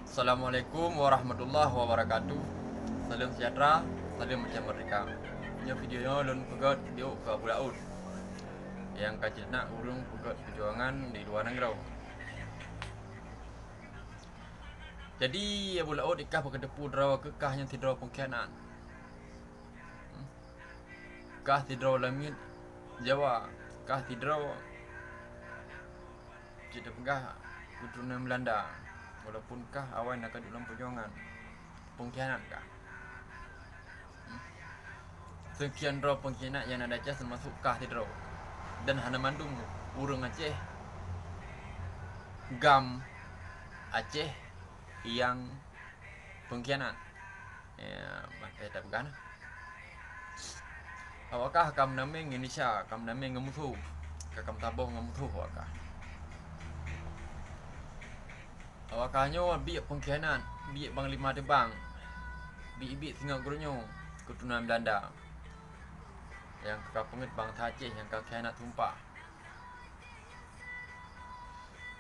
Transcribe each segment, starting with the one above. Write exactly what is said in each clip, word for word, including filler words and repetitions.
Assalamualaikum warahmatullahi wabarakatuh. Salam sejahtera, salam macam merdeka. Nyoe video nyoe lôn peugöt diuk keu Abu Laôt nyang ka jinak ureuëng peugöt peujuangan di luwa nanggroe. Jadi Abu Laôt ikah bak keudeupu droe keu kah nyang sidroe pengkhianat. Kah sidroe lamiet Jawa, kah sidroe cit teupeugah keuturonan Belanda, walaupun kah awai na ka duek lam peujuangan, pengkhianat kah. Seukian droe pengkhianat nyang na di Aceh teumasuk kah sidroe, dan hana mandum ureuëng Aceh, GAM Aceh nyang pengkhianat. Ya, bah, eh, tak peugah nah. Awak kah ka meunamé ngon Indonesia, ka meunamé ngon musoh, ka, ka meusaboh ngon musoh awak kah. Awak kah nyoe biek pengkhianat, biek panglima teubang, biek-biek singoh geurunyueng keuturonan Belanda nyang ka peungét bansa Aceh nyang ka khianat sumpah.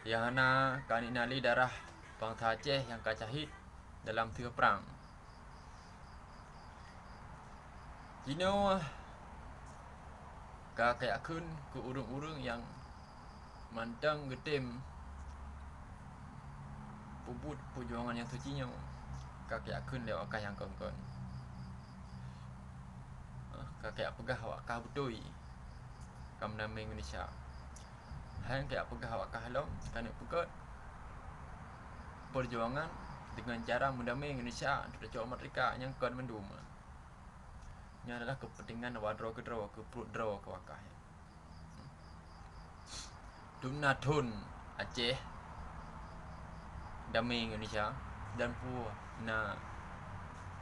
Nyang hana ka niknali darah bansa Aceh nyang ka syahid dalam sigoe prang. Jinoe ka kajak kheun keu ureuëng-ureuëng nyang mantong geutem peubuet peujuangan nyang suci nyoe, ka kajak kheun lé awak kah nyang kon-kon. Ka kajak peugah awak kah beutôi ka meunamé Indonesia. Hai nyang kajak peugah awak kah lom, keuneuk peugöt peujuangan deungon cara meudamé Indonesia untuk tacok merdeka nyang kon mandum. Nyan adalah keupeuntengan awak droe keudroe, keu pruet droe keu awak kah. Dum na thon Aceh damé Indonesia dan peue na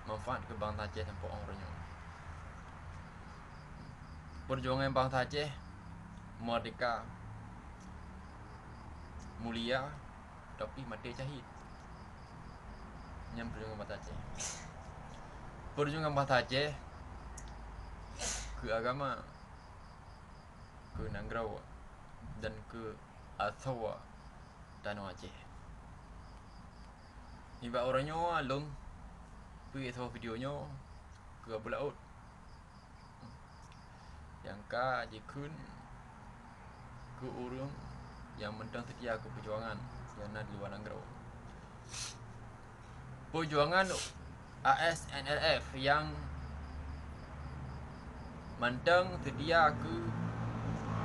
manfaat keu bansa Aceh sampoe óh uroe nyoe. Peujuangan bansa Aceh merdeka mulia, tapi maté syahid. Nyan peujuangan bansa Aceh. Peujuangan bansa Aceh keu agama, keu nanggroe, dan keu asoe tanoh Aceh. Nibak uroe nyoe lôn peuék saboh video nyoe keu Abu Laôt nyang ka jikheun keu ureuëng nyang mantong seutia keu peujuangan nyang na di luwa nanggroe. Peujuangan A S N L F nyang mantong seutia keu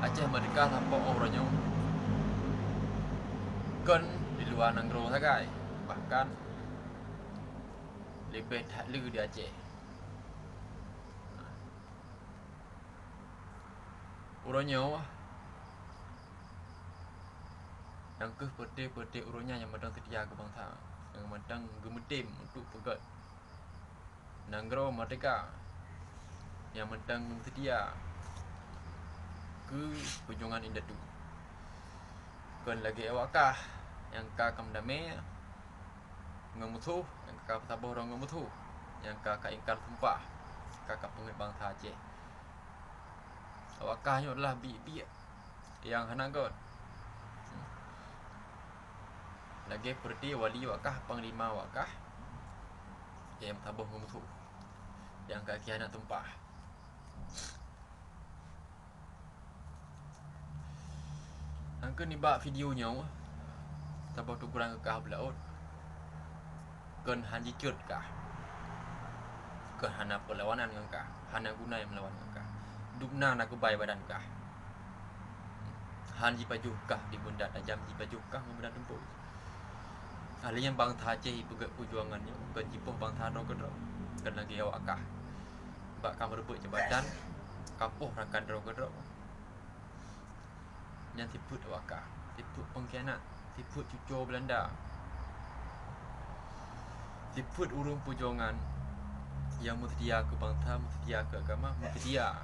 Aceh Merdeka sampoe óh uroe nyoe kon di luwa nanggroe sagai, bahkan leubeh that le di Aceh. Uroe nyoe nyang kheueh peureté-peureté ureuëng nyan nyang mantong seutia keu bansa, nyang mantong geumeutem untuk peugöt nanggroe merdeka, nyang mantong geumeusetia keu peujuangan indatu. Kon lagée awak kah nyang ka kameudamé ngon musoh, nyang ka peusaboh droe ngon musoh, nyang ka, ka ingkar sumpah, ka, ka peungét bansa Aceh. Awak kah nyoe adalah biek-biek nyang hana göt. Lagée peureté wali awak kah, panglima awak kah, nyang saboh ngon musoh, nyang ka khianat sumpah. Nyang keu nibak video nyoe, saboh teguran keu kah Abu Laôt, kon han jicot kah, kon hana peulawanan ngon kah, hana guna meulawan ngon kah. Dubna na keubai badan kah, han jipajoh kah di beunda tajam, jipajoh kah ngon beunda tumpôi. Ahli nyan bansa Aceh ipeugét peujuangan nyoe kon jipoh bansa droe keudroe, kon lagée awak kah. Bak ka meureubot jabatan, ka poh rakan droe keudroe. Nyan sifeuet awak kah, sifeuet pengkhianat, sifeuet cucoe Beulanda, sifeuet ureuëng peujuangan nyang meuseutia keu bansa, meuseutia keu agama, meuseutia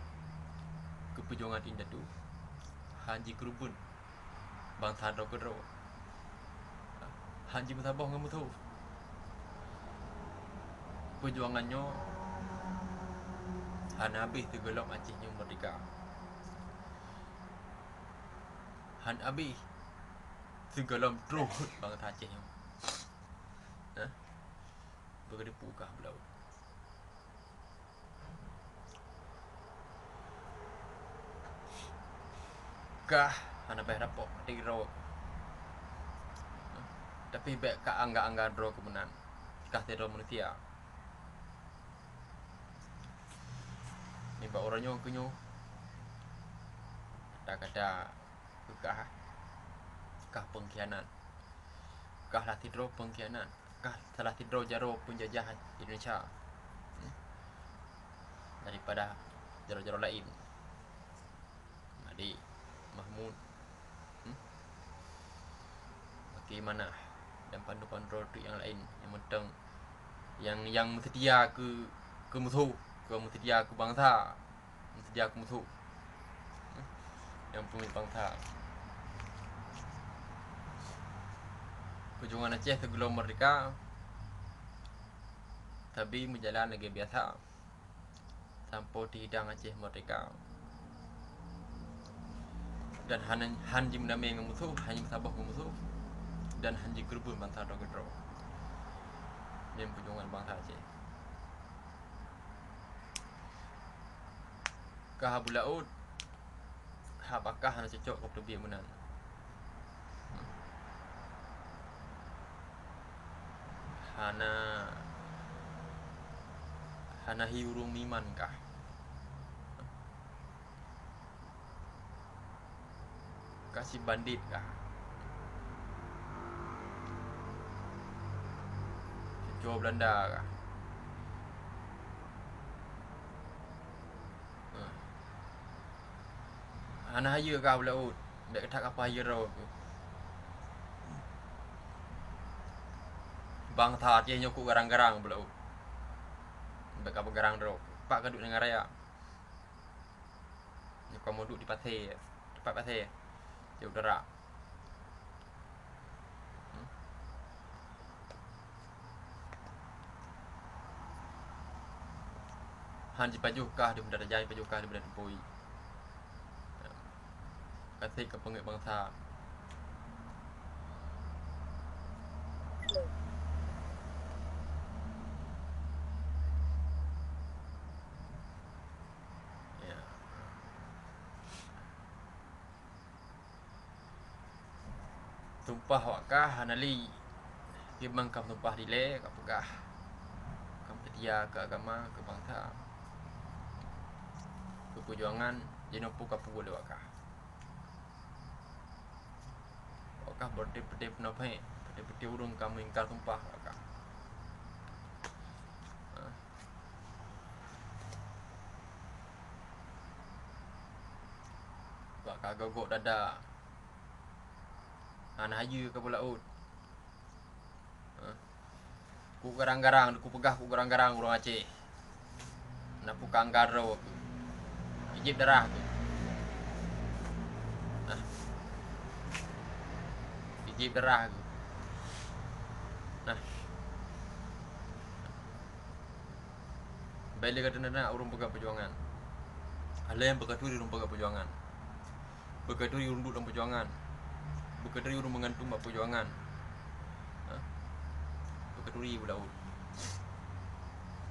keu peujuangan indatu, han jikeureubeuen bansa droe keudroe, han jimeusaboh ngon musoh. Peujuangan nyoe hana habéh sigohlom Aceh nyoe merdeka. Han habéh sigohlom troh bansa Aceh nyoe. Beugeudeupu kah beulaweuet. Kah hana payah rapok até droe. Tapi bék ka angga-angga droe keu meunan. Kah sidroe manusia. Nibak uroe nyoe keu nyoe, kata-kata keu kah, kah peungkhianat. Kah lah sidroe peungkhianat. Kah salah sidroe jaroe peunjajah Indonesia, hmm, daripada jaroe-jaroe laén. Mahdi, Mahmud, hmm, Bagaimana dan pandu-pandu tu nyang laén nyang mantong nyang, nyang meuseutia keu, keu musoh, keu meuseutia keu bansa, meuseutia keu musoh, hmm, nyang peumiet bansa. Peujuangan Aceh sigohlom meurdeka sabe meujalan lagée biasa. Sampoe teuhidang Aceh meurdeka. Dan han, han jimeunamé ngon musoh, han jimeusaboh ngon musoh, dan han jikeureubeuen bansa droe keudroe. Nyan peujuangan bansa Aceh. Kah Abu Laôt, haba kah hana cocok keu teubiet meunan. Hana, hana hi ureuëng meuiman kah. Kah si bandit kah. Cucoe Beulanda kah. Hana hayeue kah Abu Laôt, bék that kapeuhayeue droe keuh. Bansa Aceh nyoe keu garang-garang Abu Laôt. Bék kapeugarang droe keuh. Pat ka duek nanggroe raya. Nyoe kamoe duek di pasé, teumpat pasé, di udara. Hmm. Han jipajoh kah di Banda Tajam, jipajoh kah di Banda Tempui. Ka sép ka peungét bansa. Ya. Sumpah awak kah hana lé. Kiban kam sumpah dilée, ka peugah kam seutia keu agama, keu bansa, keu peujuangan, jinoe peue ka peubuet lé awak kah. Awak kah beureuti-reuti peunoh phé, beureuti-reuti ureuëng ka meuingkar sumpah awak kah. Hah? Awak kah gogok dada. Hana hayeue kah Abu Laôt. Hah? Ku garang-garang, ku peugah ku garang-garang ureuëng Aceh. Na peue ka angga droe keuh. Ijieb darah keuh. Nah. Ijieb darah keuh. Nah. Bék lé ka teunak-teunak ureuëng peugah peujuangan. Alée nyang beukeuturi ureuëng peugah peujuangan. Beukeuturi ureuëng duek lam peujuangan. Beukeuturi ureuëng meugantung bak peujuangan. Ha? Beukeuturi Abu Laôt.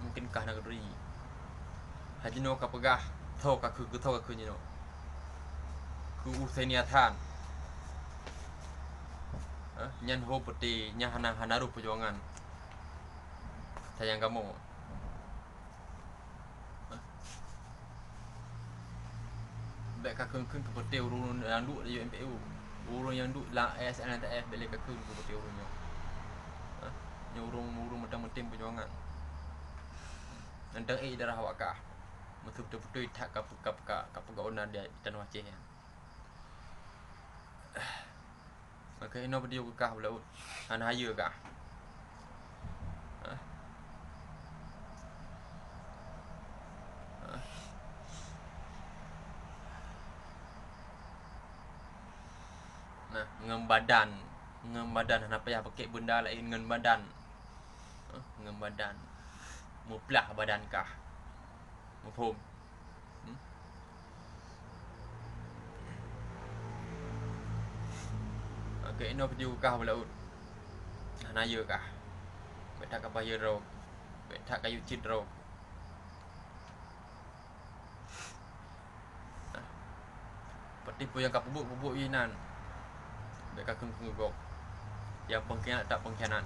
Mungken kah na keuturi. Hajinoe ka peugah, tho ka keu, keu tho ka keu jinoe. Keu Hussein Hasan. Ha? Nyan ho peuté, nyan hana, hana roh peujuangan. Sayang kamoe. Bék ka kheun-kheun keu peuté ureuëng nyang duek di U M P U. Ureuëng nyang duek lam S N L T F bék lé ka kheun keu peuté ureuëng nyoe. Hah? Nyoe ureuëng, ureuëng mantong meutem peujuangan. Mantong ék darah awak kah. Meuseubeutul-beutôi that ka peu-, ka peu-, ka, ka peugah ona di tanoh Aceh nyan. Maka inoe video keu kah Abu Laôt. Hana hayeue kah. Hah? Hah? Nah, ngon badan, ngon badan hana payah pakèk beunda laén ngon badan. Hah? Ngon badan. Muplah badan kah. Muphom? Hmm? Oke, inoe video kah Abu Laôt. Hana hayeue kah. Bék that kapeuhayeue droe. Bèk that kayue cit droe. Nah, peuti peue nyang ka peubuet-peubuet inan, bèk ka kheun-kheun gob. Nyang pengkhianat that pengkhianat.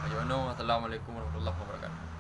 Ayo no, assalamualaikum warahmatullahi wabarakatuh.